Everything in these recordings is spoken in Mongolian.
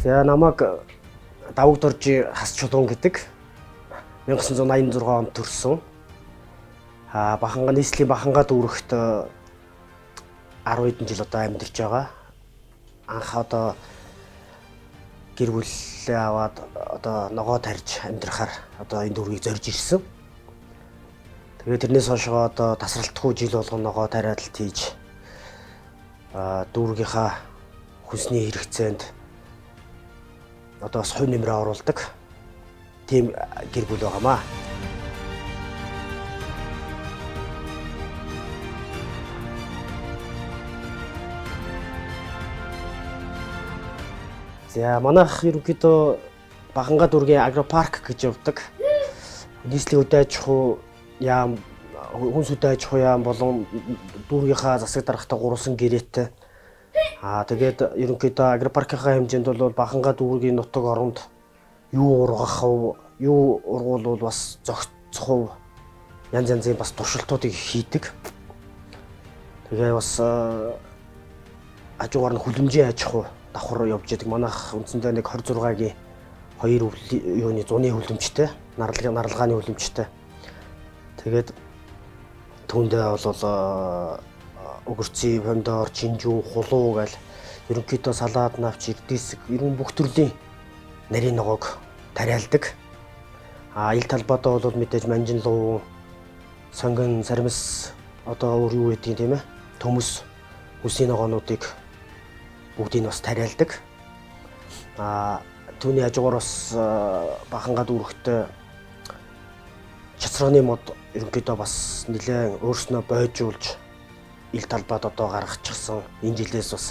За намайг Давагдоржи Хасчулуун гэдэг 1986 онд төрсөн. Баханга нийслэлийн Баханга дүүрэгт 10 хэдэн жил одоо амьдарч байгаа. Анх одоо гэр бүлээ аваад одоо ногоо тарьж амьдрахаар одоо энэ дүүргийг зорж ирсэн. Тэгээд тэрнээс хойшоо одоо тасралтгүй жил болгон ногоо тариад л тийж дүүргийнхаа хүнсний хэрэгцээнд одоо бас хувь нэмрээ оруулдаг тийм гэр бүл байгаамаа. За манайх ерөнхийдөө Баханга дүүргийн агропарк гэж явдаг. Нийслэлийн хөдөө аж ахуй яам, хүнс хөдөө аж ахуй яам болон дүүргийнхаа засаг даргатай гурван гэрээтэй. Тэгээд ерөнхийдөө агропаркийнхаа хэмжээнд бол Баханга дүүргийн нутаг оронд юу ургах вэ, юу ургуулвал бас зохицох вэ, янз янзын бас туршилтуудыг хийдэг. Тэгээ бас хажуугаар нь хүлэмжийн аж ахуй давхар явж идэг. Манайх үндсэндээ нэг 26-гийн 2 юуны зуны хүлэмжтэй, наралгааны хүлэмжтэй. Тэгээд түүндээ бол огурци, помидор, чинжүү, хулуу гэл ерөнхийдөө салаад, навч, эрдээсэг, ерөн бүх төрлийн нарийн ногоог тариалдаг. Ил талбайдаа бол мэдээж манжин луу, сонгон, сармис одоо өөр юу гэдгийг тийм төмөс, хүсийн ногоонуудыг бүгдийг бас тариалдаг. Түүний хажуугаар бас Баханга дүүрэгтээ чацрагны мод ерөнхийдөө бас нэлээд өөрснөө бойжуулж ил талбайд одоо гаргачихсан. Энэ жилээс бас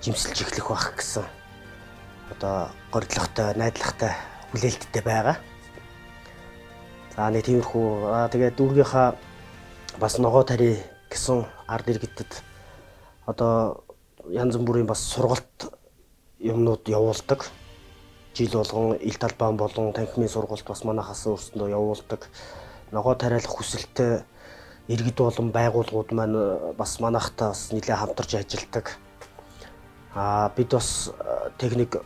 жимсэлж эхлэх байх гэсэн одоо горилготой, найдлагатай хүлээлттэй байгаа. За нэг тиймэрхүү. Тэгээд дүүргийнхаа бас ногоо тарий гэсэн ард иргэдэд одоо янз бүрийн бас сургалт юмнууд явуулдаг. Жил болгон ил талбай болон танхимын сургалт бас манайхаас өөрсөндөө явуулдаг. Ногоо тариалах хүсэлтэй иргэд болон байгууллагууд маань бас манайхтай бас нэлээд хамтарч ажилладаг. Бид бас техник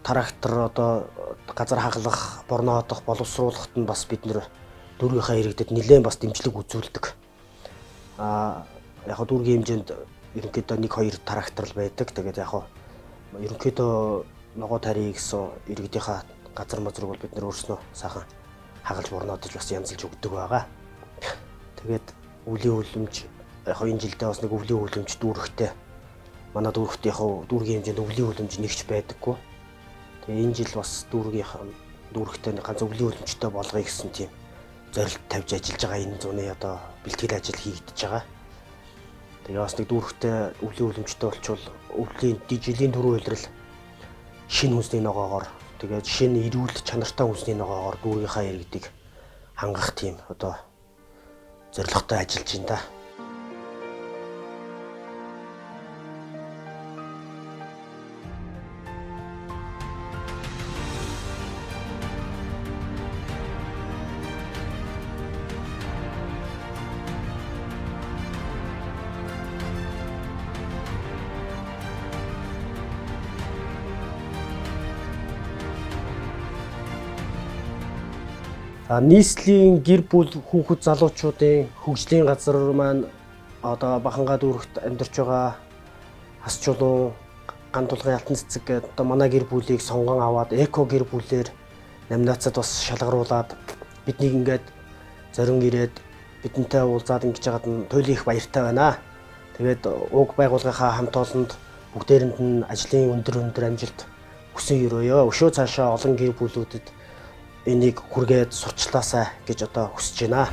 трактор одоо газар хаглах, борноодох, боловсруулахад нь бас бид нэр дүүргийнхаа иргэдэд нэлээд бас дэмжлэг үзүүлдэг. Яг дүүргийн хэмжээнд ерөнхийдөө 1-2 трактор л байдаг. Тэгээд яг ерөнхийдөө ногоо тарий гэсэн иргэдийнхаа газар мазрыг бол бид нэр өөрснөө сайхан хагалж борноодож бас янзалж өгдөг байгаа. Тэгээд өвлийн хүлэмж яг энэ жилдээ бас нэг өвлийн хүлэмж дүүрэгтэй. Манай дүүрэгт яг дүүргийн хэмжээнд өвлийн хүлэмж нэгч байдаггүй. Тэгээ энэ жил бас дүүрэгтэй ганц өвлийн хүлэмжтэй болгоё гэсэн тийм зорилт тавьж ажиллаж байгаа. Энэ зуны одоо бэлтгэл ажил хийгдэж байгаа. Тэгээ бас нэг дүүрэгтэй өвлийн хүлэмжтэй болчвол өвлийн жилийн түрүү улирал шинэ хүнсний ногоогоор тэгээд шинэ эрүүл чанартай хүнсний ногоогоор дүүргийнхаа иргэдийг хангах тийм одоо зорилготой ажиллаж байна да. Нийслэлийн гэр бүл хүүхэд залуучуудын хөгжлийн газар маань одоо Баханга дүүрэгт амьдарч байгаа Хасчулуун, Ган тулгын Алтан цэцэг гэдэг одоо манай гэр бүлийг сонгон аваад эко гэр бүлээр номинацид бас шалгаруулад биднийг ингээд зорин ирээд бидэнтэй уулзаад ингэж яагаад нь туйлын их баяртай байна. Тэгээд уг байгууллагынхаа хамт олонд бүгдээрэнд нь ажлын өндөр амжилт хүсэн өрөөё. Өшөө цаашаа олон гэр бүлүүдэд энийг хүргээд сурчлаасай гэж одоо хүсэж байна.